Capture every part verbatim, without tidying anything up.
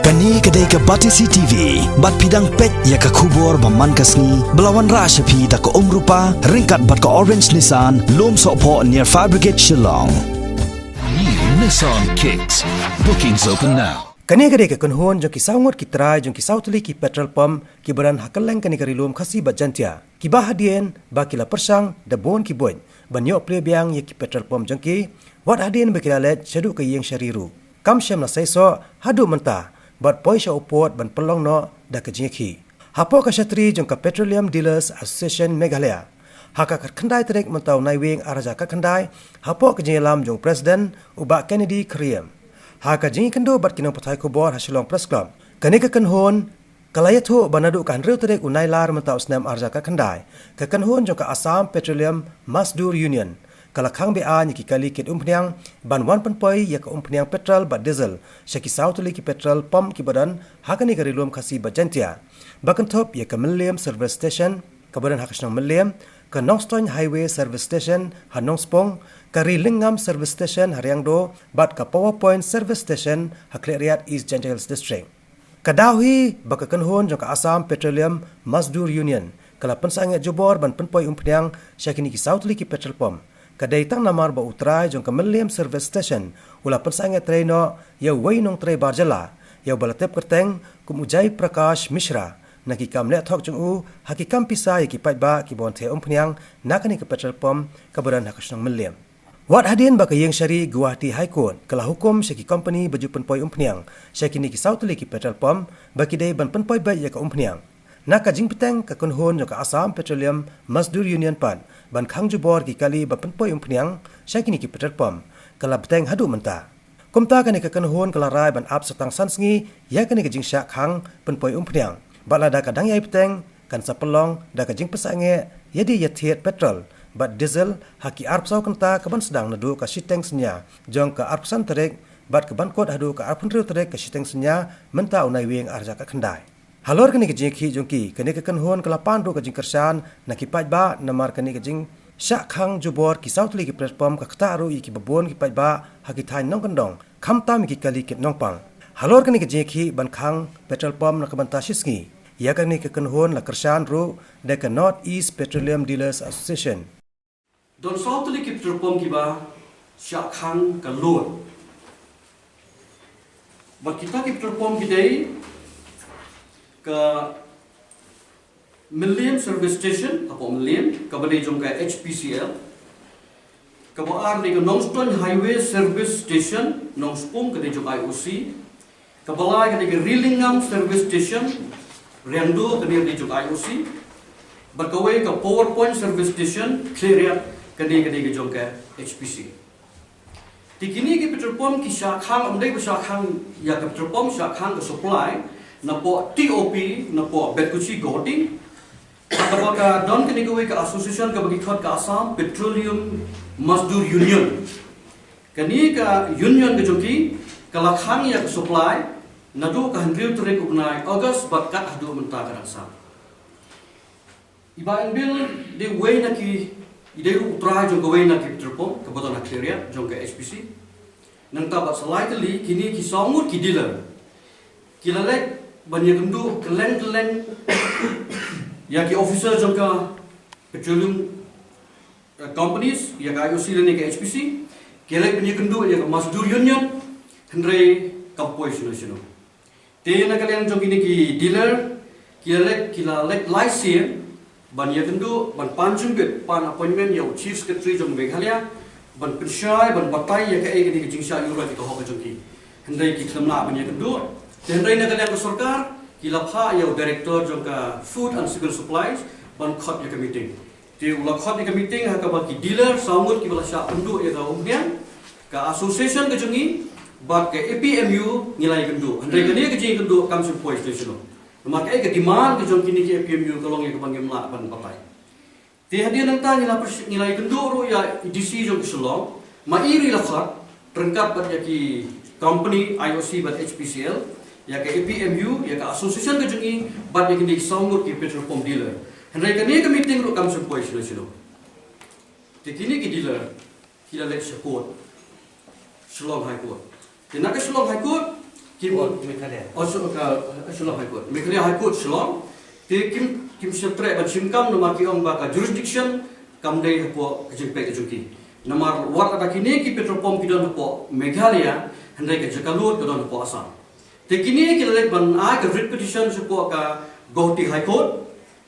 Kane ka dei ka Batesi T V, bad phi dang peit ïa ka khubor ba man ka sngi, ba la wanrah sha phi da ka Umrupa, ryngkat bad ka Orange Nissan, Lum Sohphoh near Fire Brigade Shillong. New Nissan Kicks. Bookings open now. Kane ka dei ka kynhun jong ki saw ngut ki trai jong ki saw tylli ki petrol pump kiba don ha kylleng kane ka Ri Lum Khasi bad Jaintia, kiba hadien ba ki la pyrshang da bun ki buit ban ïoh plie biang ïa ki petrol pump jong ki, wat hadien ba ki la leit shaduh ka ïing shari ruh, kam shym la seisoh haduh mynta, bad poi sha u pud ban pynlong noh da ka jingïakhih. Hapoh ka shatri jong ka Petroleum Dealers Association Meghalaya, ha ka khatkhyndai tarik mynta u Naiwieng ar hajar khatkhyndai, hapoh ka jingïalam jong u President u Bah Kennedy Kyriem, ha ka jingïakynduh bad ki nongpathai khubor ha Shillong Press Club, kane ka kynhun ka la ïathuh ba naduh ka hynriew tarik u Nailar mynta u snem ar hajar khatkhyndai, ka kynhun jong ka Assam Petroleum Mazdoor Union ka la khang be-aiñ ïa ki kali kit umphniang ban wan pynpoi ïa ka umphniang petrol bad diesel sha ki saw tylli ki petrol pump kiba don ha kane ka Ri Lum Khasi bad Jaintia, ba kynthup ïa ka Mylliem Service Station kaba don ha ka shnong Mylliem, ka Nongstoiñ Highway Service Station ha Nongspung, ka Ri Lyngngam Service Station ha Riangdo, bad ka Power Point Service Station ha Khliehriat, East Jaintia Hills District. Ka daw hi ba ka kynhun jong ka Assam Petroleum Mazdoor Union ka la pynsangeh jubor ban pynpoi umphniang sha kine ki saw tylli ki petrol pump ka dei tang namar ba u trai jong ka Mylliem Service Station u la pynsangeh trei noh ïa uwei u nongtrei bar jylla, ïa uba la tip kyrteng kum u Jai Prakash Mishra, na ki kam leh thok jong u ha ki kam pisa ïa ki paidbah kiba wan theh umphniang na kane ka petrol pump kaba don ha ka shnong Mylliem. Wat hadien ba ka ïing shari Guwahati High Court ka la hukum sha ki company ba ju pynpoi umphniang sha kine ki saw tylli ki petrol pump ba ki dei ban pynpoi beit ïa ka umphniang, na ka jingbteng ka kynhun jong ka Assam Petroleum Mazdoor Union pat ban khang jubor ki kali ba pynpoi umphniang sha kine ki petrol pump ka la bteng haduh mynta. Kumta kane ka kynhun ka la rai ban ap sa tang san sngi ïa kane ka jingshah khang pynpoi umphniang, bad lada ka dang ïai bteng kan sa pynlong da ka jingpynsangeh ïa die ïa thied petrol bad diesel ha ki arphew saw kynta kaban sdang naduh ka shiteng synñia jong ka arphew san tarik bad kaban kut haduh ka arphew hynriew tarik ka shiteng synñia mynta u Naiwieng ar hajar khatkhyndai. Halor kane ka jingïakhih jong ki, kane ka kynhun ka la pan ruh ka jingkyrshan na ki paidbah namar kane ka jingshah khang jubor ki saw tylli ki petrol pump ka ktah ruh ïa kiba bun ki paidbah ha ki thaiñ nongkyndong, khamtam ïa ki kali kit nongpang. Halor kane ka jingïakhih ban khang petrol pump na ka bynta shi sngi, ïa kane ka kynhun la kyrshan ruh da ka North East Petroleum Dealers Association. Don saw tylli ki petrol pump kiba shah khang ka load. Bad kita ki petrol pump ki dei ka Mylliem Service Station, hapoh Mylliem, kaba dei jong ka H P C L. Kaba ar dei ka Nongstoiñ Highway Service Station, Nongspung, ka dei jong I O C. Kaba lai ka dei ka Ri Lyngngam Service Station, Riangdo, ka dei jong I O C. Bad kawei ka Power Point Service Station, Khliehriat, ka dei ka dei ka jong ka H P C. Te kine ki petrol pump ki shah khang, ym dei ba shah khang ïa ka petrol pump, shah khang ka supply napoh T O P, napoh Betkuchi Guwahati. Kaba ka don kane kawei ka association kaba ki khot ka Assam Petroleum Mazdoor Union. Kane ka union ka jong ki ka la khang ïa ka supply naduh ka hynriew tarik u bnai August bad kat haduh mynta ka dang sah. I Bah Enbil dei uwei na ki, i dei ruh u trai jong kawei na ki petrol pump kaba don ha Khliehriat jong ka H P C. Nangta bad sa lai tylli kine ki saw ngut ki dealer ki la leit ban ïakynduh kylleng kylleng ïa ki officer jong ka petroleum, eh, companies, ïa ka I O C lane ka H P C. Ki la leit ban ïakynduh ïa ka Mazdoor Union, hynrei kam poi shano shano. Te na ka liang jong kine ki dealer, ki la leit, ki la leit lai sien ban ïakynduh, ban pan jingkit, pan appointment ïa u Chief Secretary jong Meghalaya, ban pynshai, ban batai ïa kaei kane ka jingshah ïuroi ka hok ka jong ki. Hynrei ki khlem lah ban ïakynduh. Te hynrei na ka liang ka sorkar ki la phah ïa u Director jong ka Food and Civil Supplies ban khot ïa ka meeting. Te u la khot ïa ka meeting ha kaba ki dealer saw ngut kiba la shah pynduh ïa ka umphniang, ka association ka jong ngi bad ka A P M U ngi la ïakynduh. Hynrei kane ka jingïakynduh kam shym poi sha shano. Namar kaei ka demand ka jong kine ki A P M U ka long ïa kaba ngim lah ban batai. Te hadien nangta ngi la pyrsh-, ngi la ïakynduh ruh ïa i D C jong ka Shillong, ma i ruh i la khot ryngkat bad ïa ki company I O C bad H P C L, ïa ka A P M U, ïa ka association ka jong ngi bad ïa kine ki saw ngut ki petrol pump dealer. Hynrei kane ka meeting ruh kam shym poi shano shano. Te kine ki dealer ki la leit sha court, Shillong High Court. Te na ka Shillong High Court Kim Meghalaya. Oh, Shillong High Court. Meghalaya High Court Shillong. Te kim, kim shym treh ban shim kam namar ki ong ba ka jurisdiction kam dei hapoh ka jingpeit jong ki. Namar wat lada kine ki petrol pump ki don hapoh Meghalaya, hynrei ka jaka lut ka don hapoh Assam. Te kine ki la leit ban ai ka writ petition shapoh ka Guwahati High Court.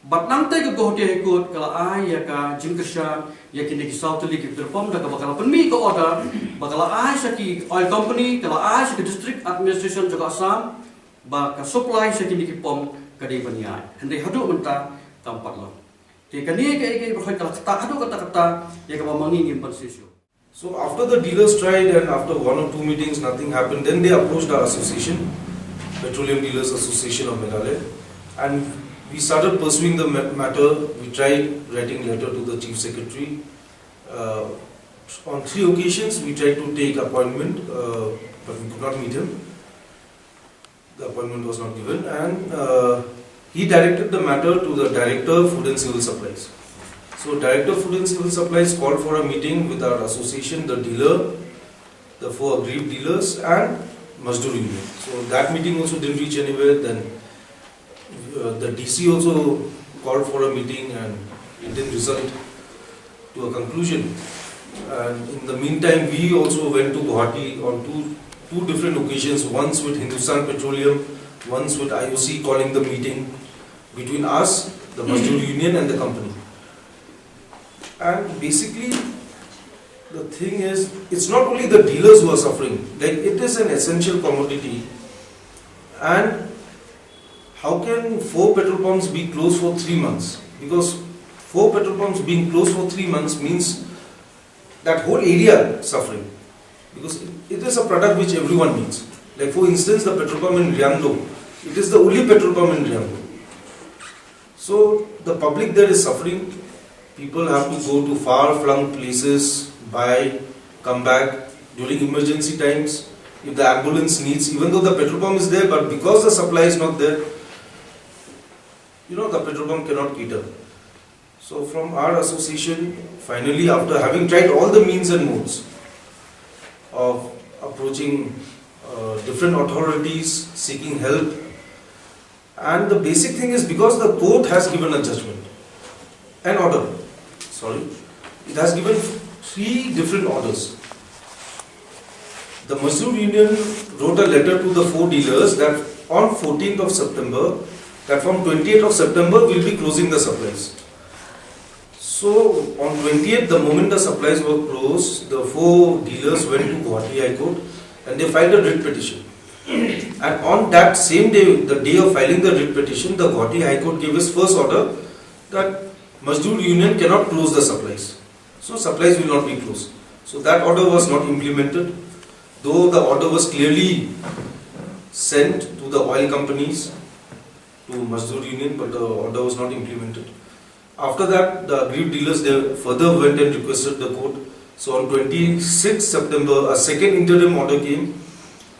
Bad nangta ka Guwahati High Court ka la ai ïa ka jingkyrshan ïa kine ki saw tylli ki petrol pump da kaba ka la pynmih ka order ba ka la ai sha ki oil company, ka la ai sha ki district administration jong ka Assam ba ka supply sha kine ki pump ka dei ban ïaid. Hynrei haduh mynta kam pat long. Te kane ka, ka, ka, ka la kata, haduh katta katta ïa kaba ma ngi ngim pat shisha. So after the dealers tried and after one or two meetings, nothing happened, then they approached our association, Petroleum Dealers Association of Meghalaya, and we started pursuing the ma-, matter. We tried writing letter to the chief secretary. Uh, on three occasions, we tried to take appointment, uh, but we could not meet him. The appointment was not given, and, uh, he directed the matter to the Director, Food and Civil Supplies. So Director, Food and Civil Supplies called for a meeting with our association, the dealer, the four aggrieved dealers, and Mazdoor Union. So that meeting also didn't reach anywhere. Then, uh, the D C also called for a meeting, and it didn't result to a conclusion. And in the meantime, we also went to Guwahati on two, two different occasions, once with Hindustan Petroleum, once with I O C, calling the meeting between us, the Mazdoor Union, and the company. And basically, the thing is, it's not only the dealers who are suffering. Like, it is an essential commodity, and how can four petrol pumps be closed for three months? Because four petrol pumps being closed for three months means that whole area suffering. Because it, it is a product which everyone needs. Like, for instance, the petrol pump in Riangdo, it is the only petrol pump in Riangdo. So the public there is suffering. People have to go to far-flung places, buy, come back during emergency times. If the ambulance needs, even though the petrol pump is there, but because the supply is not there, you know, the petrol pump cannot cater. So from our association, finally, after having tried all the means and modes of approaching, uh, different authorities, seeking help, and the basic thing is because the court has given a judgment, an order, sorry, it has given three different orders. The Mazdoor Union wrote a letter to the four dealers that on fourteenth of September, that from twenty-eighth of September, we'll be closing the supplies. So on twentieth, the moment the supplies were closed, the four dealers went to Guwahati High Court and they filed a writ petition. And on that same day, the day of filing the writ petition, the Guwahati High Court gave its first order that Mazdoor Union cannot close the supplies. So supplies will not be closed. So that order was not implemented, though the order was clearly sent to the oil companies, to Mazdoor Union, but the order was not implemented. After that, the aggrieved dealers, they further went and requested the court. So on twenty-sixth September, a second interim order came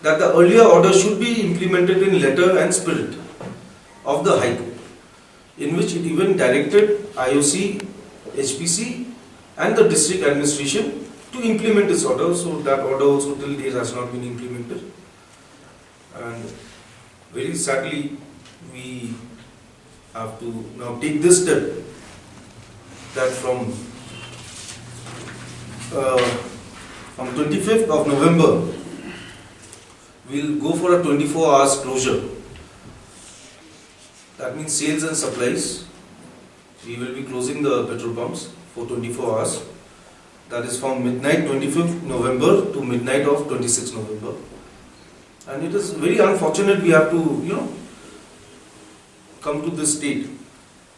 that the earlier order should be implemented in letter and spirit of the High Court, in which it even directed I O C, H P C, and the district administration to implement this order. So that order also till date has not been implemented. And very sadly, we have to now take this step that from, uh, from twenty-fifth of November, we'll go for a twenty-four hours closure. That means sales and supplies. We will be closing the petrol pumps for twenty-four hours. That is from midnight twenty-fifth November to midnight of twenty-sixth November. And it is very unfortunate we have to, you know, come to this state.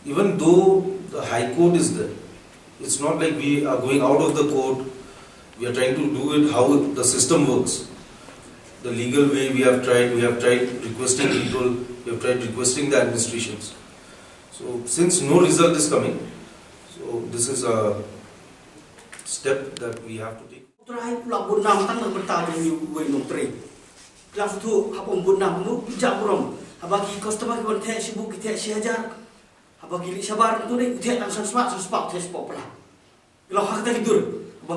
Even though the High Court is there, it's not like we are going out of the court. We are trying to do it how the system works. The legal way we have tried, we have tried requesting people, we have tried requesting the administrations. So since no result is coming, so this is a step that we have to take. Trai pula bun nam tang na benta jong ïa uwei nongtrei. Klas tu hap ong bun nam nu pija burom. Haba ki customer ki wan theh shi buk ki theh shi hajar. Haba ki leit shabar tu dei u theh tang san spah, san spah, u theh spah pula. Ki la ha kata ki dur. Ba,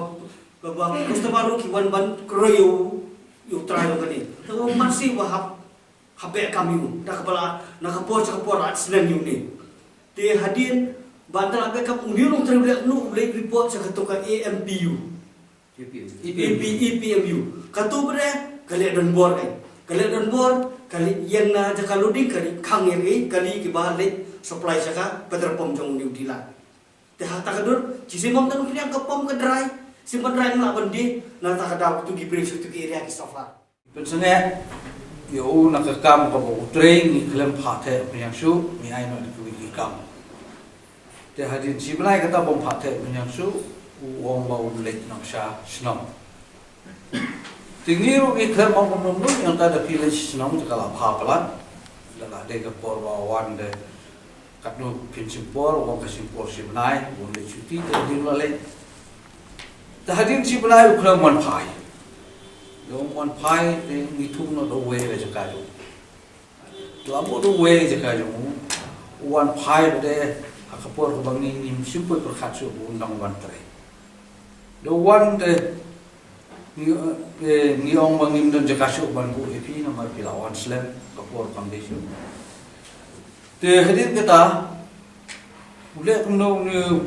ba, ba customer ruh ki wan ban kroi ïa u ïa u trai jong kane. Te u mat shuh ba hap, hap beh kam ïa u. Na ka por, na ka por sha ka por, ar snem ïa une. Te hadien ba u la beh kam, une u nongtrei u leh, u leh report sha kato ka A M P U. A P M U. A P, A P M U. Kato pat de ka leh donbor, eh. Ka leh donbor, ka leh ïeng na jaka loading, ka leh khang ïeng, eh, kali kiba leh supply sha ka petrol pump jong une u dealer. Te ha kata ka dur, shisien ym don pynïaid ka pump ka dry, shisien ban dry, ym lah ban die, na kata ka daw kito ki briew sha kito ki area ki suffer. Pynsangeh ïa u na ka kam kaba u trei, ngi khlem phah theh pynïaid shuh, ngi ai noh da kiwei ki kam. Te hadien shi bnai kata bym phah theh pynïaid shuh, u ong ba un leit noh sha shnong. Te ngi ruh ngi khlem ong kumno kumno, ïa kata da phi leit sha shnong te ka la bha palat. Lada dei ka por ba wan de, katno phin shim por, wan ka shim por shi bnai, wan leit shuti, te hadien la leit. Te hadien shi bnai u khlem wan phai. Te wan phai, te ngi thung noh da uwei ka jaka jong u. Te la mut da uwei ka jaka jong u. U wan phai ba de, ha ka por kaba ngi ngim shym poi pyrkhat shuh ba un dang wan trei. Da u wan te, ngi, eh, ngi ong ba ngim don jaka shuh ban buh ïa phi namar phi la wan slem, ka por kam dei shuh. Te hadien kata, u leh kumno une u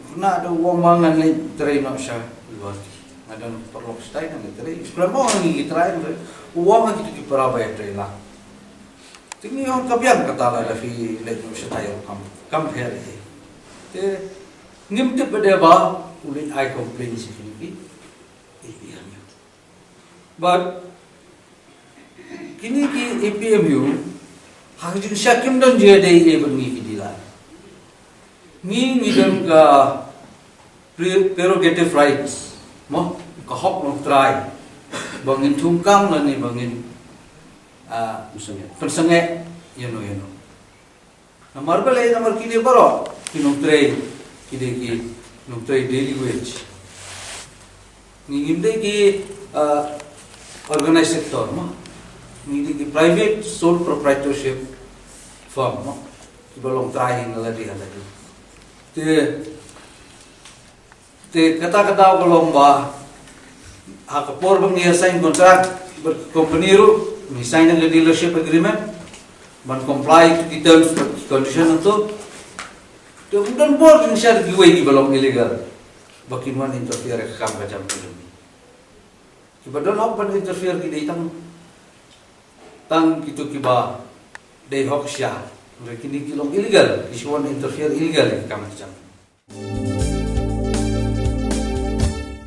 khynnah, da u ong ba ngan leit trei noh sha Guwahati. Nga don paralok shatai, ngan leit trei. Khlem ong ha ngi ki trai, u ong ha kito ki para ba ïatrei lang. Te ngi ong ka biang kata, lada phi leit noh shatai ruh kam, kam pher ei. Te ngim tip ba de ba u leit ai complain sha kine ki A P M U. But kine ki A P M U, ha ka jingshisha kim don jingïadei ei bad ngi ki dealer. Ngi, ngi don ka pre-, prerogative rights, mo, ka hok nongtrai, ba ngin thungkam lane ba ngin, ah, pynsangeh, pynsangeh ïano ïano. Namar balei, namar kine baroh ki nongtrei, ki dei ki nongtrei daily wage. Ngi ngim dei ki, ah, organized sector, mo. Ngi dei ki private sole proprietorship firm, mo. Kiba long trai ha lade ha lade. Te, te kata ka daw ka long ba ha ka por ba ngi sign contract bad company ruh, ngi sign ka dealership agreement ban comply to the terms and condition hangto. Te ym don bor jingshisha da kiwei kiba long illegal ba kin wan interfere ha ka kam ka jam ka jong ngi. Kiba don hok ban interfere ki dei tang, tang kito kiba dei hok shisha. Hynrei kine ki long illegal, ki shu wan interfere illegal ha ka kam ka jam.